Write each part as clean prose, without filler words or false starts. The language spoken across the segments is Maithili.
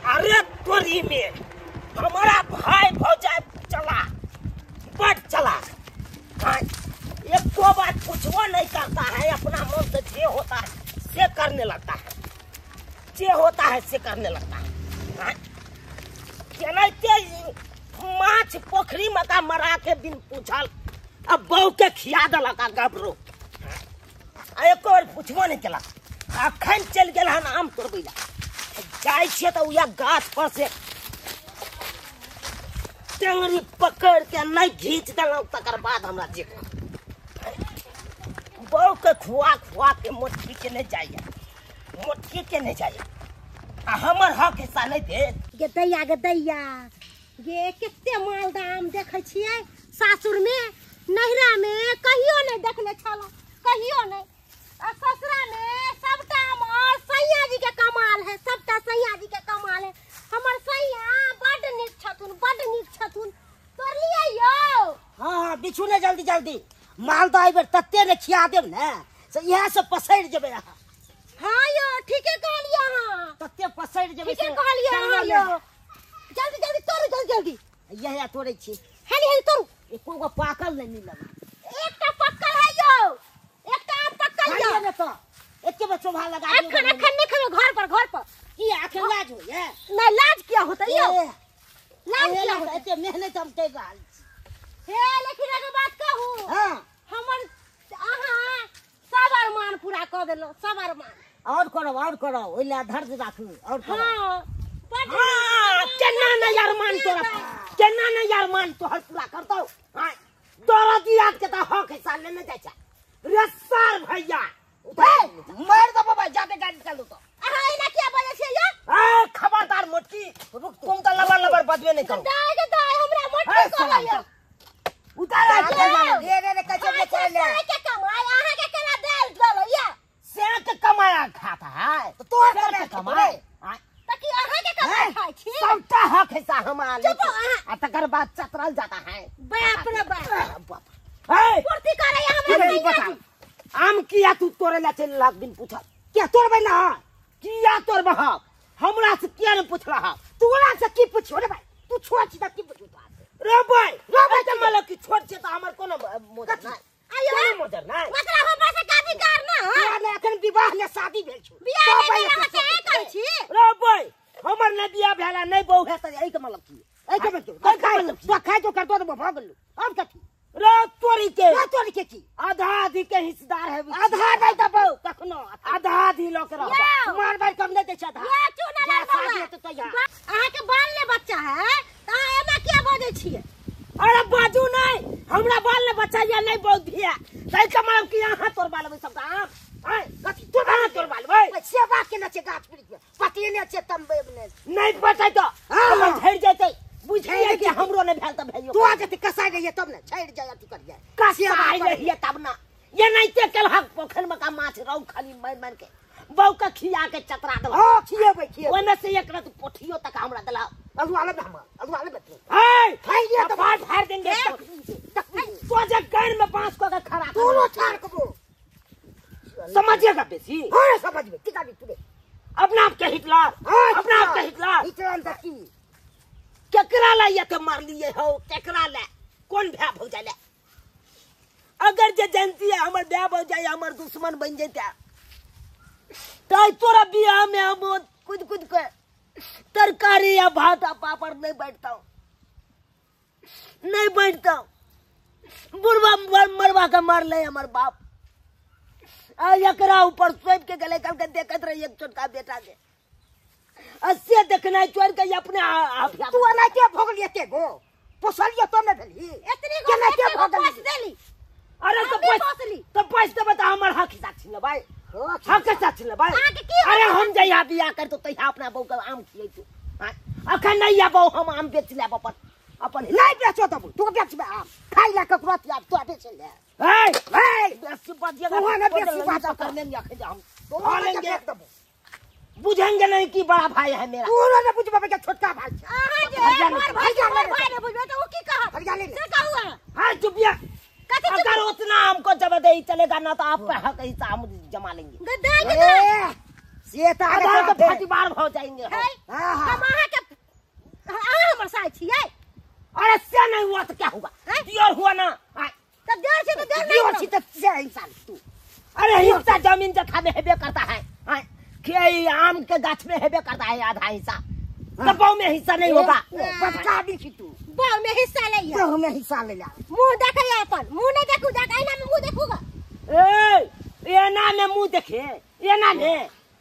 अरे तोरी में हमारा भाई भौजाई चला बट चला, एक को बात पूछो नहीं करता है, अपना मन से जे होता है से करने लगता है, जे होता है से करने लगता है। केनाहिते माछ पोखरी में का मरा के बिन पूछल अब बहू के खिया देलक गबरो, एक बार पूछबो नहीं केलक। अखन चलि गेल हन आम तोड़बै ला, जाइ छियै तऽ उएह गाछ पर से टेंगरी पकड़ के नहीं घींच देलहुँ, तकर बाद हमरा जे बहू के खुआ खुआ के मोटकी के नहीं जाइए, मोटकी के नहीं जाइए, आ हमर हक हिस्सा नहीं दे। गे दैया गे दैया गे कते मालदा आम देखै छियै सासुर में, नैहरा में कहियो नहीं देखने छलहुँ, कहियो नहीं। आ ससुरा में सबटा आम और सैया जी के कमाल है, सबटा सैया जी के कमाल है। हमर सैया बड नीक छथुन, बड नीक छथुन। तोड़लियै यौ? हाँ हाँ बिछू ने जल्दी जल्दी, मालदा एहि बेर तते ने खिया देब ने से इएह सब पसरि जेबै अहाँ। हाँ यौ ठीके कहलियै अहाँ, तते पसरि जेबै। ठीके कहलियै अहाँ यौ। जल्दी जल्दी तोड़ू, जल्दी जल्दी। इएह तोड़ै छी, हेली हेली तोड़ू। एको गो पाकल नहि मिलल। एकटा पक्कल है यौ, एकटा आम पक्कल यौ। ने तो एके बेर चोभा लगा दियौ। अखन अखन नहि खेबै, घर पर घर पर। की अखन लाज होइए? नहि लाज किया होतै यौ, लाज किया होतै? एते मेहनत हम करि रहल छी। हे लेकिन एगो बात कहू, हाँ हमर अहाँ सब अरमान पूरा कऽ देलहुँ, सब अरमान। और करब, और करब, ओहि लए धैर्य राखू, और करब। हाँ हाँ केना नहि अरमान तोरा, केना नहि अरमान तोहर पूरा करतौ। हाँ दरदिया के तऽ हक हिस्सा लेने जाइ छै रे सार भैया। मारि दे बाबा, जादे गाड़ी निकालू तो। अहाँ एना किया बजै छियै यौ? ए खबरदार मोटकी, रुक, तुम तऽ लबर लबर बजबे नहि करू। दाय गे दाय हमरा मोटकी कहै यौ। उतार रे रे रे कैसे बेचै ले के कमाय अहाँ के केना देल देलो यौ? से के कमाया खाता है तो तोहर कमाय कमाय त की अहाँ के कमाय खाइ छी? सबटा हक हिस्सा हमारा ले चुप अहाँ। आ तकर बाद चतरल जाता है। बाप रे बाप, ए पूर्ति करे हमरा बता, आम किया तू तोड़े ला चलि लाख दिन पूछल किया तोड़बै ना? किया तोड़बह? हमरा से किया नहीं पूछलह? तोरा से की पूछियो रे भाई, तू छोट छी त की पूछू तोरा से? रे भाई रे भाई त मतलब कि छोट छै त हमर कोनो मोजर नै, आयो कोनो मोजर नै। मतलब हमरा से का अधिकार ना? तोरा ने अखन विवाह ने शादी भेल छौ, बियाह नै भेल से करै छी। रे भाई हमर ने बियाह भेल नै बहू है त एहि के मतलब की? एहि के मतलब की? तो खाइ तो कर दो भ गेलौ। अब कथी रे तोरी के? रे तोरी के की? आधा आधी के हिस्सेदार है। आधा नहीं दबौ कखनो, आधा आधी लऽ के रहब। मार भाई कम नहीं दै छै आधा। यौ चुना लाल बाबा, अहाँ के बाल ने बच्चा है त अहाँ एना किया बजै छियै? अरे बाजू नहीं, हमरा बाल ने बच्चा या नहीं बहुत धिया तै के मतलब कि अहाँ तोड़बा लेबै सबटा आम? आँय कथी तोड़बा तोड़बा लेबै? सेवा केने छै गाछ वृक्ष में, पटेने छै तम्बे में। नहीं पटै तऽ हमर झड़ि जेतै, बुझलियै कि हमरो नहि भेल तऽ भेलियो। तोरा जते कसाइ रहियै तब ने छड़ि जाय अथी करियै, कसाइ रहियै तब ने। ये नहिते केलहक पोखरि में का माछ रहु खाली मारि मारि के बहू के खिया के चतरा देलक। हाँ खियेबै खियेबै। ओहिमे से एक रत पोठियो तक हमरा देलक। अलुआ लेबै हमर, अलुआ लेबै तू। ए खाइ लिअ तऽ फाड़ फाड़ देंगे तो जे गाड़ में बांस कऽ के खड़ा तोरो छाड़ कबो। समझिएगा बेसी? हाँ समझबे, की करबी तू? अपना आप के हिटलर, अपना आप के हिटलर। हिटलर तऽ की केकरा ला ये तो मारलिए हो? केकरा ला? कौन भै भौजाई ला? अगर जे जानती है हमर भै भौजाई हमर दुश्मन बन जैते तो तोरा बियाह में हम कुछ कुछ के तरकारी या भात आ पापड़ नहीं बैठता हूँ, नहीं बैठता हूँ। बुढ़वा मरवा के मार ले हमर बाप, आ एकरा ऊपर सौंप के गले कल के देखत रही एक छोटका बेटा के अस्से देखना चोर के अपने तू एना के भोगलिए के गो पोसलिए तो ने भेली एतनी गो के भोगली पोस देली। अरे तो पोसली तो पोस देबे त हमर हक हिस्सा छिन भाई, हक हिस्सा छिन भाई। अरे हम जइया बियाह कर तो तहिया अपना बहू के आम खियैतु। अखन नहीं आबो हम आम बेच लेब अपन अपन नहीं बेचो तब तू बेचबे आम खाइ ला ककरो आब तो बेच ले। ए ए बेसी बजिएगा तू ना बेसी बात करने में अखन हम खा लेंगे, बुझेंगे नहीं कि बड़ा भाई है मेरा। तू ना बुझबे के छोटका भाई छै। अहाँ जे हमर भाई के हमर भाई ने बुझबे त उ की कहत? से कहू अहाँ। हां चुपिया, अगर उतना हमको जबरदस्ती चलेगा ना तो आप पे हक हिस्सा हम जमा लेंगे। गद्दार गद्दार से त आधा तो फाटी बार हो जाएंगे। हम अहाँ हुआ तो क्या हुआ? दियर हुआ ना। तब दियर से तो दियर नहीं दियर से तो से इंसान तू। अरे हिस्सा जमीन जथा में हेबे करता है। के आम के गाछ में हेबे करता है आधा हिस्सा। तो बहु में हिस्सा नहीं होगा। बचका दी छी तू। बहु में हिस्सा ले आ। बहु में हिस्सा ले ला। मुंह देखे अपन, मुंह नहीं देखू, देख ऐना में मुंह देखूगा। ए एना में मुंह देखे, एना ने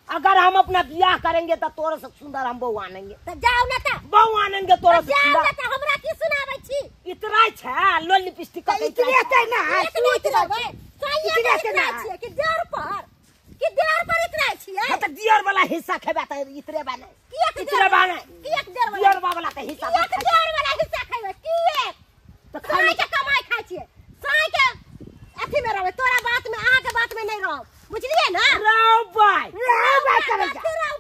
अगर हम अपना ब्याह करेंगे तो तोरे से सुंदर हम बहु आनेंगे। तो जाओ ना ता। बहु आनेंगे तोरे से जाओ ना ता, हमरा की सुनाबै छी? इतना छै लोल लिपस्टिक का इतने ते ना इतने इतने इतने ते ना छी कि देर पर, कि देर पर इतना छी। हां त दियर वाला हिस्सा खेबा त इतरे बाने। किया इतरे बाने? किया देर वाला? दियर वाला के हिस्सा किया देर वाला हिस्सा खेबे? किए त खाई के कमाई खाई छी साई के अथी में रहबे, तोरा बात में अहाँ के बात में नहीं रहब, बुझलिए ना? राव भाई राव भाई करे जा, राव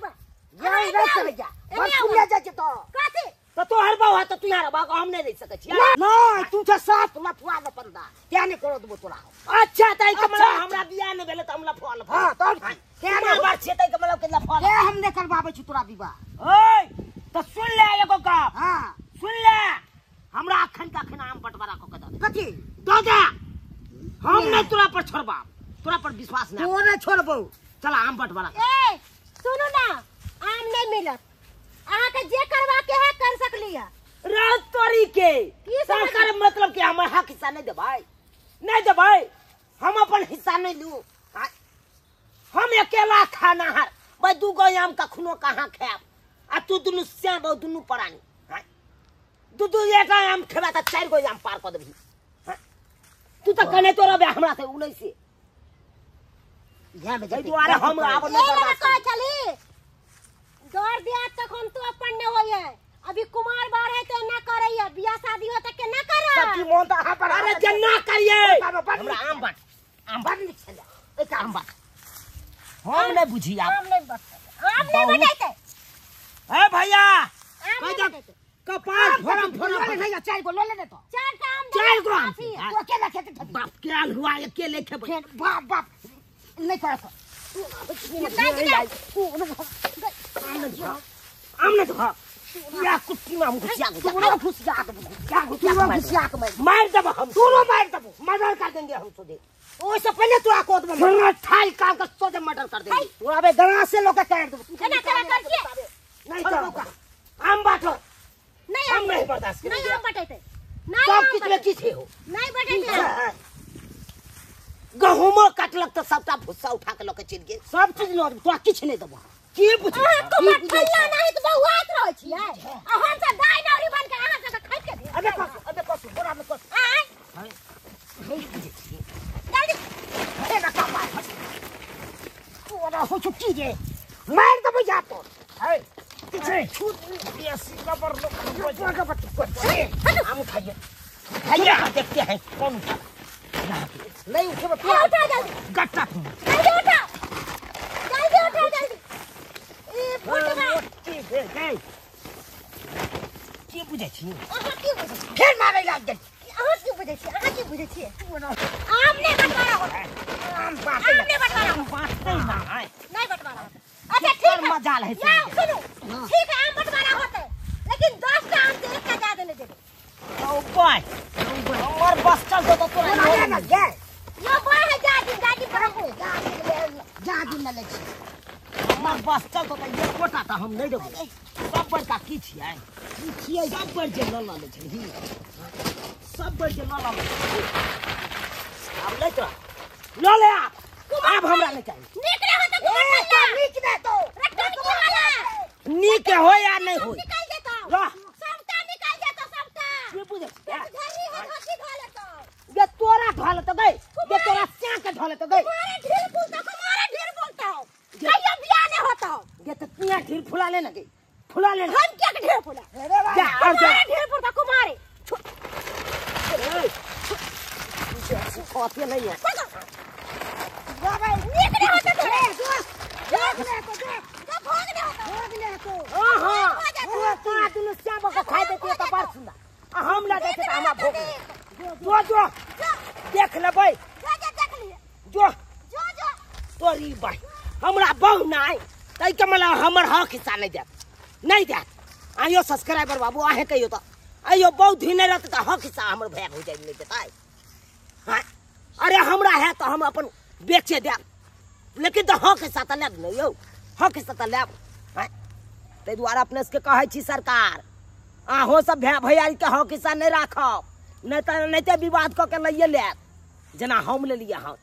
भाई राव करे जा, बस सुनिया जा के तो कथी तो तोहर बहु है तो तू यहाँ रहबा, हम नहीं रह सकै छी। नहीं तू छ साफ लफुआ लपंदा क्या नहीं करो देबो तोरा। अच्छा तई के मतलब हमरा बियाह नहीं भेलै त हम लफुआ लफुआ। हां तब के ना बात छै तई के मतलब के लफुआ के हम नहीं करबाबै छी तोरा विवाह। ओए त सुन ले एगो गप। हां सुन ले, हमरा अखन के अखन आम बंटवारा क के दे। कथी दे दे, हम नहीं तोरा पर छोड़बा, तोरा पर विश्वास नहीं। तू नहीं छोड़बो। चल आम बंटवारा। ए सुनू ना, आम नहीं मिलत, अहाँ के जे करवा के है कर सकली है। रात तोरी के सरकार मतलब कि हमर हक हिस्सा नहीं देबै, नहीं देबै, हम अपन हिस्सा नहीं लू। हम अकेला खाना हर भाई दू गो आम कखनो कहाँ खायब, आ तू दुनू श्याम और दुनू प्राणी दू दू एक आम खेबा त 4 गो आम पार क देबही। तू त कने तो रहबे हमरा से उनै से इहा में एहि दुआरे हम आब नहीं बर्दाश्त कर। चली डर दिया तक हम तो अपन ने होय है, अभी कुमार बार है तो ना करैया, बियाह शादी हो त के ना कर। सब की मोन त अहाँ पर। अरे जे ना करिए, हमरा आम बांट, आम बांट निक छले एक आम बांट। हम नहीं बुझी आप, आम नहीं बांट, आम नहीं बटाइते। ए भैया कह कपार फोरम फोरम भैया 4 गो ले ले तो 4 टा आम, 4 गो आम तू अकेला खेते थी। बाप के आल हुआ अकेले खेबै। बाप बाप नहीं कर आम नहीं खा या कुत्ती में हम घुसिया तू घुसिया घुसिया के मार देबो हम, दोनों मार देबो, मर्डर कर देंगे हम सोझे। ओइसे पहले तोरा कोद में हमरा थाल काल के सोझे मर्डर कर देंगे। तोरा बे गना से लोग के काट देबो। केना केना कर छियै? नहीं करबो का आम बांटो। नहीं हम नहीं बर्दाश्त नहीं आम बटेते, नहीं सब किछ में किछ हो नहीं बटेते। गहुमो काटलक त सबटा भुस्सा उठा के लके चलि गेल, सब चीज ल तोरा किछ नहीं देबो। की बुझ अहाँ तो मठल्ला नहीं त बहुआत रहै छियै, आ हम सब दाइ नौरी बन के अहाँ सब खाइ के दियै। अबे कसु, अबे कसु, बोरा में कसु। आय नहीं बुझै छियै जल्दी अरे ना कपार तोरा हो छुट्टी रे, मार देबो जा तो। है किछ छूट बेसी कबर लोग हम खाइए खाइए, देखते हैं कौन उठा। नहीं उठेबो तू, उठा जल्दी गट्टा जल्दी उठा, जल्दी उठा जल्दी। ई फुटवा की भेल गई की बुझै छी? अहाँ की बुझै छी? फेर मारै लाग गेल। अहाँ की बुझै छी? अहाँ की बुझै छी? आम नहीं बंटवारा होत, आम बांटै आम नहीं बंटवारा होत, बांटतै ना नहीं बंटवारा होत। अच्छा ठीक है, मजाल है। जाओ सुनो, ठीक है आम बंटवारा होते, लेकिन 10 टा आम से एकटा ज्यादा नहीं देबै। ओ बाय हमर बस चल तो तोरा ना ना यो बाय है, जा दिन जा दिन पर जा दिन ले जा दिन ले छी। हमर बस चल तो एकोटा त हम नहीं देबै। सब बड़का की छियै? की छियै? सब बड़ जे ल ल लै छै, सब बड़ जे ल ल लै छै। आब ले तोरा ल ले आप, आब हमरा नहीं चाहिए। नीक रहो त कुमार नीक दे तो रटन की वाला नीक हो या नहीं हो निकाल देतो, रह सबटा निकाल देतो सबटा। की बुझै झरी है धोती धो लेतो, ये तोरा ढोल तो गई, ये तोरा स्या के ढोल तो गई। कुमारे ढील बोलता, कुमारे ढील बोलता हो, कहियो बियाह नहीं होता हो। ये तो किया ढील फुला ले ना गई, फुला ले। हम क्या के ढील फुला? अरे भाई जा और जा कुमारे ढील बोलता कुमारे। खाते नहीं है बाबा, नीक नहीं होता तो देख ले तो देख जा भोग नहीं होता, भोग ले तो। हां हां वो तोरा दुनु श्याम को खाइ देती त बड़ सुंदर, आ हम ला देते त हमरा भोग। जो जो देख लेबै, जा जा देख लिए, जो जो जो तोरी बाई हमरा बहु नाय तै के मतलब हमर हक हिस्सा नहीं देत, नहीं देत। आइयो सब्सक्राइबर बाबू आहे कहियो त अयो बहुत ही नहीं रहते तो हक हिस्सा हमर भैया भौजाई नहीं देता हाँ। अरे हमरा है तो हम अपन बेचे देब, लेकिन तो हक हिस्सा तो लेब नहीं यौ, हक हिस्सा तो लेब। ताहि दुआरे अपने सबके कहै छी सरकार, अहूँ सब भैया भैयारीके हक हिस्सा नहीं राखब, नहीं तऽ नहीं तऽ विवाद कऽ के लैए लेत, जेना हम लेलियै हन।